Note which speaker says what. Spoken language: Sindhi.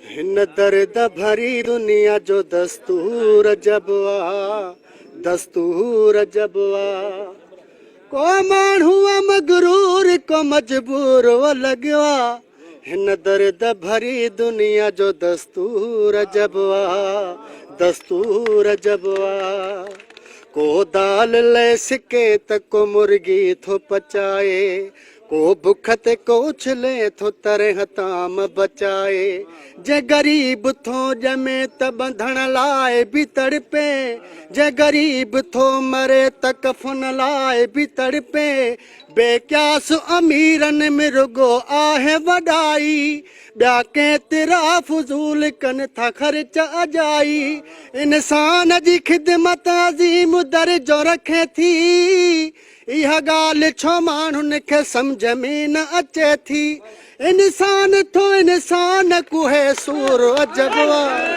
Speaker 1: هن درد ڀري دنيا جو دستور عجب آ، دستور عجب آ. ڪو ماڻهو آ مغرور ڪو مجبور لڳيو آ. هن درد ڀري دنيا جو دستور عجب آ، دستور عجب آ. ڪو دال لئه سڪي ته ڪو مرغي ٿو پچائي، ڪو بک تي ڪو اڇلي ٿو ترهه طعام بچائي. جي غريب ٿو ڄمي ته ٻنڌڻ لاء به تڙپي، جي غريب ٿو مري ته ڪفن لاء به تڙپي. بي قياس اميرن ۾ رڳو آهي وڏائي، ٻيا ڪيترا فضول ڪن ٿا خرچ اجائي. انسان جي خدمت عظيم درجو رکي ٿي، اها ڳالهه ڇو ماڻهن کي سمجهه ۾ نه اچي ٿي. انسان ٿو انسان ڪوهي سور عجب آ.